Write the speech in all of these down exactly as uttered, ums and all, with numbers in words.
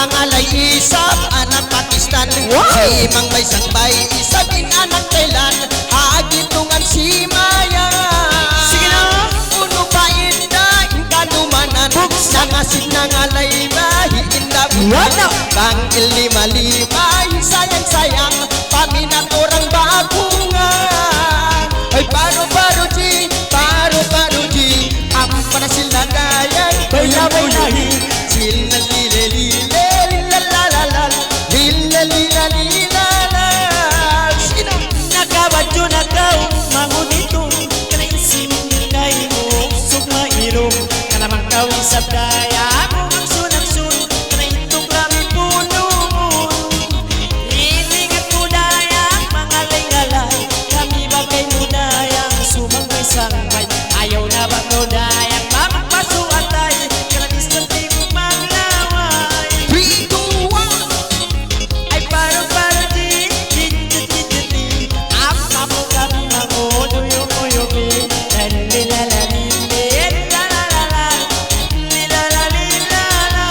Nangalay isab anak Pakistan. Wow! Si Mangbay Sangbay isab in anak Thailand. Ha gitungan si Maya. Sige na. Unu pa in da in kanumanan. Buksan. Nangasig nangalay bahi in da bulan. Wala. Bang in lima-lima in sayang-sayang. Paminat orang bakungan. Ay, paru-paru ji, paru-paru ji. Ampa na sila dayang. Bay na, bay na. Sila lile, lile, lila, la, la, la. Lila, lila, lila, la. Sina? Nakabadju na kaw, manguditu. Kanain simingay mo, sugma ilu. Kanamang kaw isab dayang, magsunag-sun. Kanain tu kami punun. Ini ngatu dayang, mangalay-ngalay. Kami bagay mu dayang, sumang may sangkay. Ayaw na ba mu dayang, mamagpasu atay. Kalabis na di mu maglaway. Three, two, one. Ay, paru-paru di, di, di, di, di, di. Apa mu kami manguduyu-uyumi. Lali, lali, lali, lala, lala. Lila, lali, lala.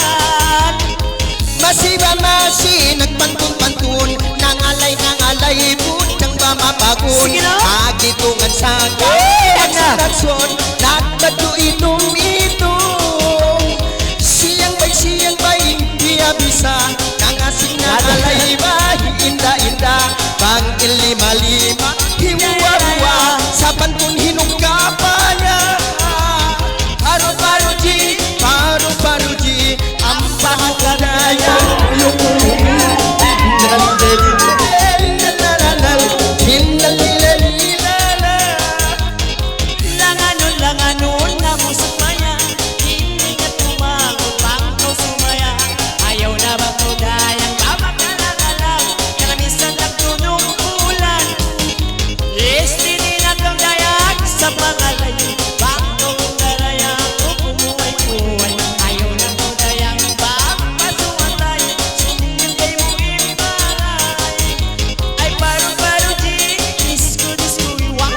Masi ba masi, nagpantun-pantun, nangalay, nangalay, budjang ba mapagun. Sige na. Agitungan sa Uy, yan na. Nagsun-nagsun, nagbadju itum-itum. Siyang bay, siyang bay, di abisa, nangasig nangalay, bay, inda-inda, bang in lima-lima, himuwa-muwa, sa pantun hinung kapaya. Paru-paru ji, paru-paru ji, ampa ku dayang. Langanun, langanun, namu sumaya. Ini nga tumangu, pangko sumaya. Ayaw na ba mu dayang, babak na lang alam. Karamisan nagtunong bulan. Isti di na kaw dayang sa pangalay. Bangko kung karayang, kumuhay-kuhay. Ayaw na kaw dayang, babak pasuwatay. Sumingin kay mu imparay. Ay, paru-paru di, disco, disco, wow!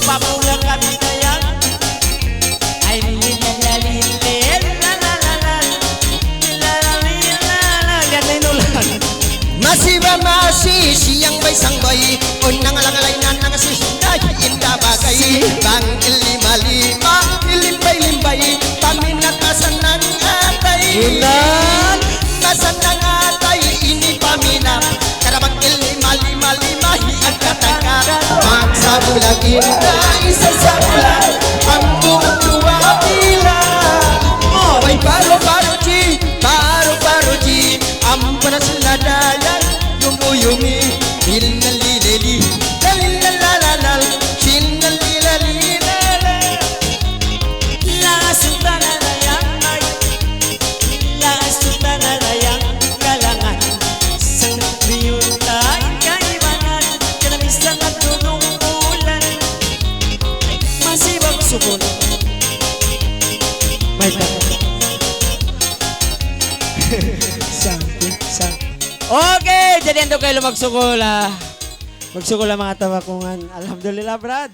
Papula kami dayang. Ay, lililililil, la, la, la, la. Lililililil. Lihat na in ulan. Masi ba masi, siyang bay sangbay. O nangalangalay na nangasis, dahil inda bagay. Si- Bang in lima-lima, ilimbay-limbay. Paminat masanang atay. Ulan. Masanang atay, ini paminat. Kada bang in lima-lima-lima, hiyan katakaran. Bang sa bulag inda, isa sa bulag. Ang buong duwa pila. Oh, ay paru-paru ji, paru-paru ji. Ampa na sila dayang, yumi-yumi. Lil-lali-lali, lalil-lalalalal. Shin-lali-lali-lala. Laas yung tanarayang ay, laas yung tanarayang kalangan. Isang riyunta in kaibanan, kanamisan at tunong ulan. Masibag sukul. May ta-, Sangkit, sangkit. Okay, jadi anto kaw magsukul, ah. Magsukul ang mga tawakungan. Alhamdulillah, Brad.